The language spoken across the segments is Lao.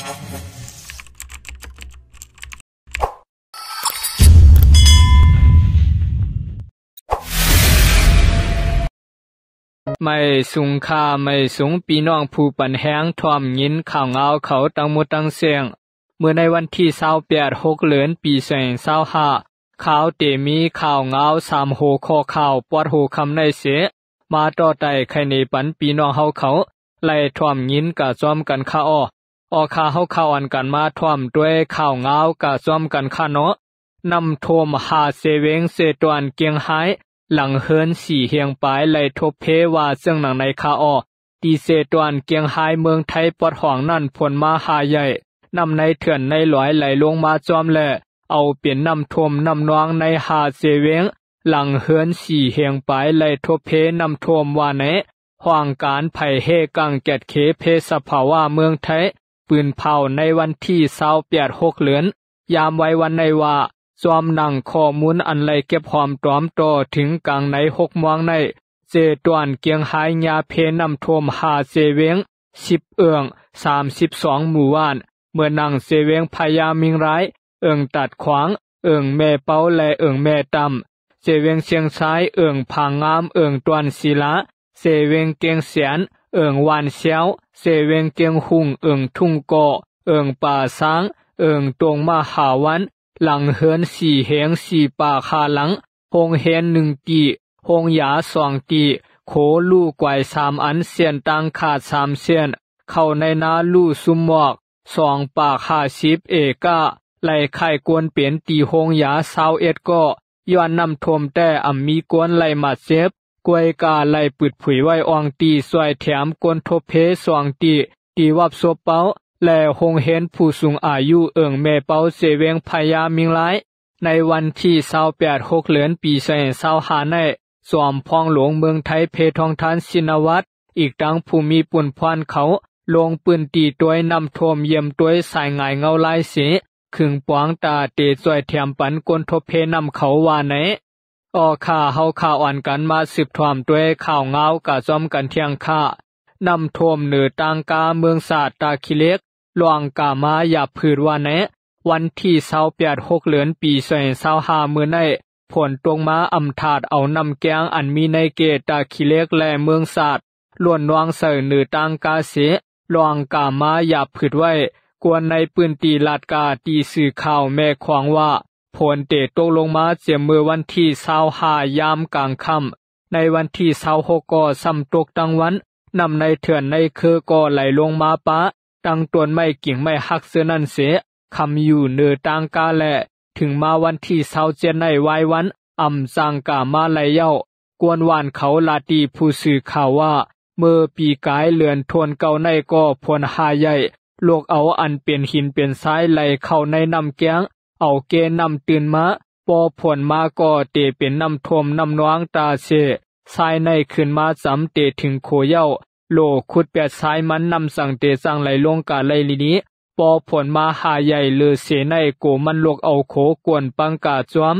ໄໝ້ສຸງຄ່າ ໄໝ້ສຸງ ພີ່ນ້ອງຜູ້ປັນແຮງ ຖ້ອມຍິນຂ່າວງາວເຂົາທັງໝົດທັງເຊິ່ງ. ເມື່ອໃນວັນທີຊາວແປດ ຫົກເດືອນ ປີສອງພັນຊາວຫ້າ ຂ່າວເຕມີຂ່າວງາວສາມຫົວຂໍ້ຂ່າວ ປອດຫົວຄ່ຳໃນເສ ມາຕໍ່ໄຕ່ໄຂເນປັນພີ່ນ້ອງເຮົາເຂົາ ໄດ້ຖ້ອມຍິນກະຈ້ອມກັນຄ່າ. ອໍ ອໍ ຄ່າ ເຮົາຂ່າວອັນກັນມາຖ້ອມດ້ວຍຂ່າວງາວກະຈ້ອມກັນຄ່າເນາະ. ນ້ຳຖ້ວມຫ້າເຊເວັງ ເຊຕວນ ກຽງຮາຍ ຫຼັງເຮືອນສີ່ຮຽງປາຍໄດ້ທົບເພ ວ່າເຊິ່ງໜັງໃນຄ່າ. ອໍ ທີ່ເຊຕວນ ກຽງຮາຍ ເມືອງໄທປອດຫອງນັ້ນ ຝົນມາຫາໃຫຍ່ ນ້ຳໃນເຖື່ອນໃນຫຼອຍໄຫຼລົງມາຈອມ ແລະ ເອົາເປັນນ້ຳຖ້ວມນ້ຳນອງໃນຫ້າເຊເວັງ ຫຼັງເຮືອນສີ່ຮຽງປາຍໄດ້ທົບເພນ້ຳຖ້ວມ ວ່າໃນຫ້ອງການໄພແຮກາງແກດເຂເພສະພາວະເມືອງໄທ ປືນເຜົາໃນວັນທີຊາວແປດ ຫົກເດືອນ ຍາມໄວວັນໃນວ່າ ຈອມໜັງຂໍ້ມູນອັນໄດ້ເກັບຫອມຕອມຕໍ່ເຖິງກາງໃນຫົກໂມງໃນ ເຈຕວນກຽງຮາຍຍາເພນ້ຳຖ້ວມຫ້າເຊເວັງ ສິບເອີ່ງ ສາມສິບສອງໝູ່ບ້ານ ເໝືອນໜັງເຊເວັງພະຍາມິງລາຍ ເອີ່ງຕັດຂວາງ ເອີ່ງແມ່ເປົາ ແລະ ເອີ່ງແມ່ຕ່ຳ, ເຊເວັງຊຽງຊາຍ ເອີ່ງຜາງງາມ ເອີ່ງຕວນສີລາ, ເຊເວັງກຽງແສນ ເອີ່ງຫວ່ານແຊວ, ເຊເວັງກຽງຮຸ່ງ ເອີ່ງທຸ່ງກໍ ເອີ່ງປ່າຊ້າງ ເອີ່ງຕົງມະຫາວັນ, ຫຼັງເຮືອນສີ່ເຮງ ສີ່ປາກຫ້າຫຼັງ, ໂຮງຮຽນໜຶ່ງຕີ, ໂຮງຢາສອງຕີ, ໂຂລູກວາຍສາມອັນ, ເສັ້ນທາງຂາດສາມເສັ້ນ, ເຂົ້າໃນນາລູກຊຸມໝອກ ສອງປາກຫ້າສິບເອກາ, ໄລ່ຄ້າຍກວນເປັນຕີໂຮງຢາຊາວເອັດກໍ ຍ້ອນນ້ຳຖ້ວມແຕ່ອຳມີກວນໄລ່ມາດເຈັບ, ກ້ວຍກາໄລ່ປຶດຜຸຍໄວ້ອ່ອງຕີ ຊ່ວຍແຖມກວນທົບເພສອງຕີ ຕີວັບສົບເປົາ ແລະ ໂຮງຮຽນຜູ້ສູງອາຍຸເອີ່ງແມ່ເປົາ ເຊເວັງພະຍາມິງລາຍ. ໃນວັນທີຊາວແປດ ຫົກເດືອນ ປີສອງພັນຊາວຫ້າໃນ ຈອມພອງຫຼວງເມືອງໄທ ເພທອງທານ ຊິນະວັດ ອີກທັງຜູ້ມີປຸນພອນເຂົາ ລົງພື້ນທີ່ຕວຍນ້ຳຖ້ວມ ຢ້ຽມຕວຍສາຍງາຍເງົາລາຍເສ ຄຶງປອງຕາເຕຊ່ວຍແຖມປັນກວນທົບເພນ້ຳເຂົາວ່າໃນ. ອໍ ຂ້າ ເຮົາຂ້າອ່ອນກັນມາສືບຖ້ອມດ້ວຍຂ່າວງາວກະຈ້ອມກັນທ່ຽງຄ່າ. ນ້ຳຖ້ວມເໜືອຕ່າງກາເມືອງສາດຕາຂີ້ເຫຼັກ ຫຼວງກາມາຢາບພືດວ່າແນ. ວັນທີຊາວແປດ ຫົກເດືອນ ປີສອງພັນຊາວຫ້າ ມື້ໃນ ຝົນຕົກມາອຳທາດເອົານ້ຳແກ້ງອັນມີໃນເຂດຕາຂີ້ເຫຼັກ ແລະ ເມືອງສາດ ລ້ວນນອງໃສ່ເໜືອຕ່າງກາເສ ຫຼວງກາມາຢາບພືດໄວ້ ກວນໃນພື້ນທີ່ລາດກາ ທີ່ສື່ຂ່າວແມ່ຂວາງວ່າ ຝົນເຕຕົກລົງມາເຈມເມື່ອວັນທີຊາວຫ້າ ຍາມກາງຄ່ຳ. ໃນວັນທີຊາວຫົກກໍຊ້ຳຕົກທັງວັນ, ນ້ຳໃນເຖື່ອນໃນເຄືກໍໄຫຼລົງມາປະ ຕັ້ງຕົ້ນໄມ້ກິ່ງໄມ້ຫັກເທື່ອນັ້ນເສ ຄຳຢູ່ເນີຕ່າງກາແລະ ເຖິງມາວັນທີຊາວເຈັດໃນວາຍວັນ ອຳຈາງກາມາໄຫຼເຍົາ. ກວນຫວ່ານເຂົາລາຕີຜູ້ສື່ຂ່າວວ່າ ເມື່ອປີກາຍເດືອນໂທນເກົ້າໃນກໍຝົນຫາໃຫຍ່ ລົກເອົາອັນເປັນຫີນເປັນຊາຍໄຫຼເຂົ້າໃນນ້ຳແກ້ງ ເອົາເກນ້ຳຕື່ນມາ ພໍຝົນມາກໍເຕເປັນນ້ຳຖ້ວມນ້ຳນອງຕາເສ ຊາຍໃນຂຶ້ນມາຈຳເຕເຖິງໂຂເຍົາ ໂຫຼຂຸດແປດຊາຍມັນ ນ້ຳຈັ່ງເຕຈັ່ງໄຫຼລົງກະໄລລີໆ. ພໍຝົນມາຫາໃຫຍ່ເລີເສໃນ ໂກມັນລົກເອົາໂຂກວນປັງກາຈວມ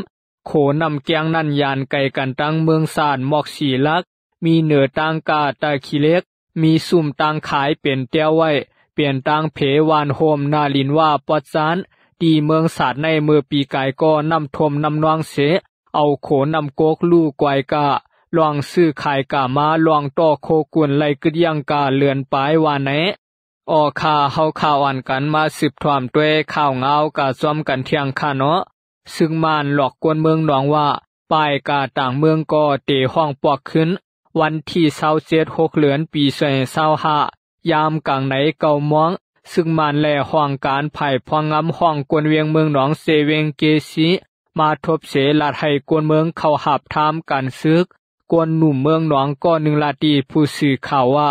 ໂຂນ້ຳແກ້ງນັ້ນຍານໄກກັນຕັ້ງເມືອງສາດໝອກສີ່ຫຼັກ ມີເໜືອຕ່າງກາຕາຂີ້ເຫຼັກ ມີຊຸມຕ່າງຂາຍເປັນແຕ້ວໄວ້ ເປັນຕ່າງເພຫວ່ານໂຮມໜ້າລິນວ່າປອດຈານ ທີ່ເມືອງສາດໃນເມື່ອປີກາຍກໍນ້ຳຖ້ວມນ້ຳນອງເສ ເອົາໂຂນ້ຳກົກລູກກວາຍກາ ລ່ອງຊື້ຂາຍກາມາ ລ່ອງຕໍ່ໂຄກຸນໄລ່ກຶດຢ່າງກາເດືອນປາຍວ່າແນ. ອໍ ຂ້າ ເຮົາຂ້າອ່ອນກັນມາສືບຖ້ອມດ້ວຍຂ່າວງາວກະຈ້ອມກັນທ່ຽງຄ່າເນາະ. ຊຶກມ່ານຫຼອກກວນເມືອງໜອງວ່າ ປ້າຍກາຕ່າງເມືອງກໍເຕຮ້ອງປອກຂຶ້ນ. ວັນທີຊາວເຈັດ ຫົກເດືອນ ປີສອງພັນຊາວຫ້າ ຍາມກາງໃນເກົ້າໂມງ ຊຶກມ່ານແລະຫ້ອງການຝ່າຍພວາງງາມຫ້ອງກວນວຽງເມືອງໜອງເຊເວັງເກຊີ ມາທົບເສລາດໃຫ້ກວນເມືອງເຂົ້າຫາບທາມການຊຶກ. ກວນໜຸ່ມເມືອງໜອງກໍໜຶ່ງລາດທີ່ຜູ້ສື່ຂ່າວວ່າ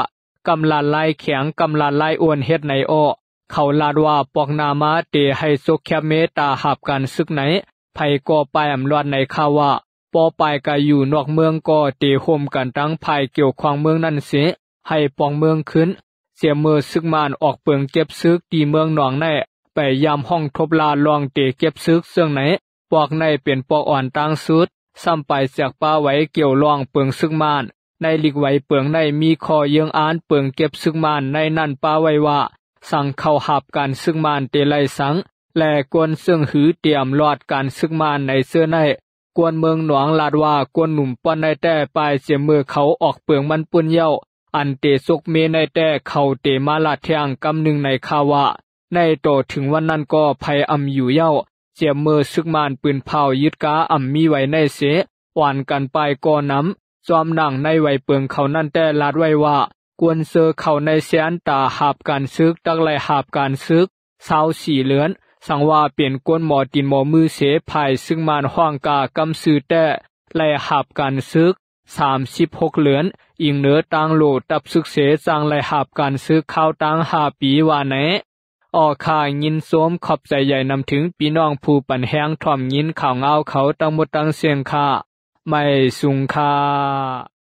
ກຳລັດລາຍແຂງ ກຳລັດລາຍໂອນເຮັດໃນອໍ້. ເຂົາລາດວ່າ ປອກໜ້າມາເຕໃຫ້ຈົກແຄບເມຕາຫາບການຊຶກໃນ ໃຜກໍປາຍອຳລວດໃນຂ່າວວ່າ ປໍປາຍກະຢູ່ນອກເມືອງກໍເຕໂຮມກັນທັງຝ່າຍກ່ຽວຂ້ອງເມືອງນັ້ນເສ ໃຫ້ປອກເມືອງຄືນ. ເສຍເມື່ອຊຶກມ່ານອອກເປິງເກັບຊຶກທີ່ເມືອງໜອງໃນ ໄປຢາມຫ້ອງທົບລາດລອງເຕເກັບຊຶກເຊິ່ງໃນ ປອກໃນເປັນປອກອ່ອນຕ່າງສຸດ ຊ້ຳປາຍແຈກປາໄວ້ກ່ຽວລອງເປິງຊຶກມ່ານ. ໃນລິກໄວເປິງໃນມີຂໍ້ເຍີ້ງອານເປິງເກັບຊຶກມ່ານໃນນັ້ນປະໄວ້ວ່າ ສັງເຂົ້າຮັບການສຶກມານເຕໄລສັງ ແລະ ກົນເຊິ່ງຫືຕຽມລອດການສຶກມານໃນເຊີໃນ ກວນເມືອງໜວງລາດວ່າ ກົນໜຸ່ມປ່ອນໃນແຕ້ ປາຍເຈຽມເມີເຂົາອອກເປິງມັນປຸ້ນເຍົາ ອັນເຕສົກເມໃນແຕ້ ເຂົາເຕມາລາດແທງກຳໜຶ່ງໃນຄາວະ ໃນຕໍ່ເຖິງວັນນັ້ນກໍໄພອຳຢູ່ເຍົາ ເຈຍມເມີຊຶກມານປືນເຜົາຍຶດກາອຳມີໄວ້ໃນເສ ອວນກັນປາຍກໍນຳ ຊອມໜັງໃນໄວເປິງເຂົານັ້ນແຕ່ລາດໄວ້ວ່າ ກວນເຊີເຂົາໃນແຊນຕາຮັບການຊຶກ ຕັກໄລ່ຮັບການຊຶກ ຊາວສີ່ເດືອນ ສັງວ່າເປັນກົນໝໍຕີນໝໍມືເສ ພາຍຊຶກມານຫ້ອງກາກຳຊື່ແຕ້ ໄລ່ຮັບການຊຶກ ສາມສິບຫົກເດືອນ ອີງເນີຕາງໂລຕັບຊຶກເສ ຈັ່ງໄລ່ຮັບການຊຶກຄາວຕາງຫ້າປີວ່າແນ. ອອກ ຂ້າຍິນຊົມຂອບໃຈໃຫຍ່ນຳເຖິງພີ່ນ້ອງຜູ້ປັນແຮງຖອມຍິນຂ່າວງາວເຂົາທັງໝົດທັງເສັງຄ່າ ໄໝສູງຄ່າ.